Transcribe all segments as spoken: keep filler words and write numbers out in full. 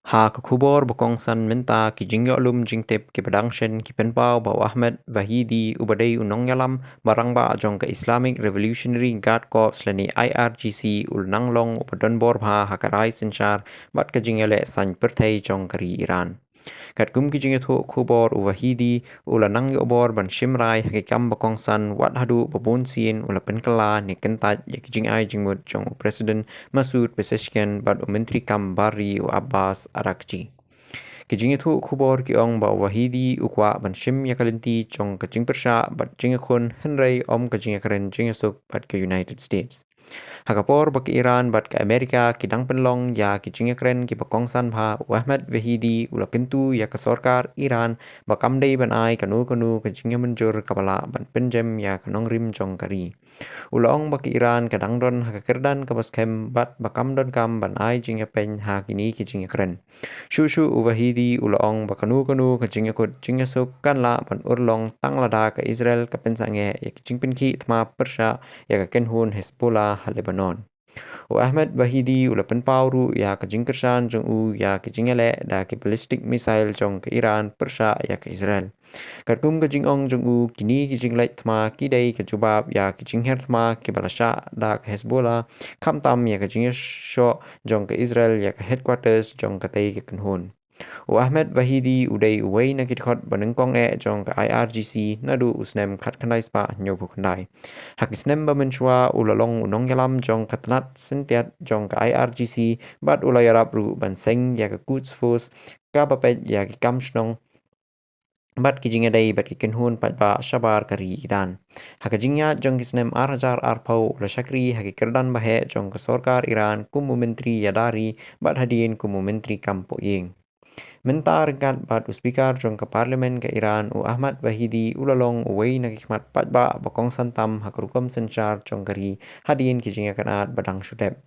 Ha ka khubor ba kongsan mynta, ki jingïoh lum jingtip kiba dang shen ki pynpaw ba u Ahmed Vahidi uba dei u nongïalam ba rangbah jong ka Islamic Revolutionary Guard Corps lane I R G C u la nang long uba don bor bha ha ka rai synshar bad ka jingïaleh saiñ pyrthei jong ka ri Iran. Katkum ki jingïathuh khubor, u Vahidi u la nang ïoh bor ban shim rai ha ki kam ba kongsan wat haduh ba bun sien u la pynkylla ne kyntait ïa ki jingai jingmut jong u President Masoud Pezeshkian bad u Myntri Kam Bar Ri u Abbas Araghchi. Ki jingïathuh khubor ki ong ba u Vahidi u kwah ban shim ïa ka lynti jong ka jingpyrshah bad jingïakhun, hynrei ym ka jingïakren jingïasuk bad ka United States. Ha ka por ba ka Iran bad ka Amerika ki dang pynlong ïa ki jingïakren kiba kongsan bha, u Ahmed Vahidi u la kyntu ïa ka sorkar Iran ba kam dei ban ai kano kano ka jingïamynjur kaba lah ban pynjem ïa ka nongrim jong ka ri. U la ong ba ka Iran ka dang don ha ka kyrdan kaba skhem bad ba kam donkam ban ai jingïapeiñ ha kine ki jingïakren. Shuh shuh u Vahidi u la ong ba kano kano ka jingïakut jingïasuk kan lah ban urlong tang lada ka Israel ka pynsangeh ïa ki jingpynkhih thma pyrshah ïa ka kynhun Hezbollah ha Lebanon. U Ahmed Vahidi u la pynpaw ruh ïa ka jingkyrshan jong u ïa ka jingïaleh da ki ballistic missile jong ka Iran pyrshah ïa ka Israel. Katkum ka jingong jong u, kine ki jingleit thma ki dei ka jubab ïa ki jinghiar thma kiba la shah da ka Hezbollah, khamtam ïa ka jingïashoh jong ka Israel ïa ka headquarters jong katei ka kynhun. U Ahmed Vahidi u dei uwei na ki dkhot ba nyngkong eh jong ka I R G C naduh u snem khatkhyndai spah hynñiewphew khyndai. Ha ki snem ba mynshuwa u la long u nongïalam jong ka tnat syntiat jong ka I R G C bad u la ïarap ruh ban seng ïa ka Quds Force kaba peit ïa ki kam shnong bad ki jingïadei bad ki kynhun paidbah shabar ka ri Iran. Ha ka jingïaid jong ki snem ar hajar arphew u la shakri ha ki kyrdan baheh jong ka sorkar Iran kum u Myntri Ïada Ri bad hadien kum u Myntri Kam Pohïing. Mynta ryngkat bad u Speaker jong ka Parliament ka Iran, u Ahmad Vahidi u la long uwei na ki khmat paidbah ba kongsan tam ha ka rukom synshar jong ka ri hadien ki jingïakynad ba dang shu dep.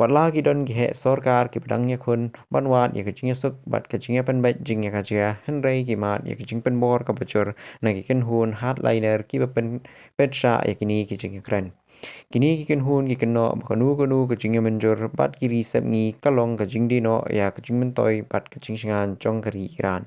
Watla ki don ki heh sorkar kiba dang ïakhun ban wad ïa ka jingïasuk bad ka jingïapynbeit jingïakajia, hynrei ki mad ïa ka jingpynbor kaba jur na ki kynhun hardliner kiba pyn, pynshah ïa kine ki jingïakren. Kine ki kynhun ki kynnoh ba kano kano ka jingïamynjur bad ki ri sepngi ka long ka jingdie noh ïa ka jingmyntoi bad ka jingshngaiñ jong ka ri Iran.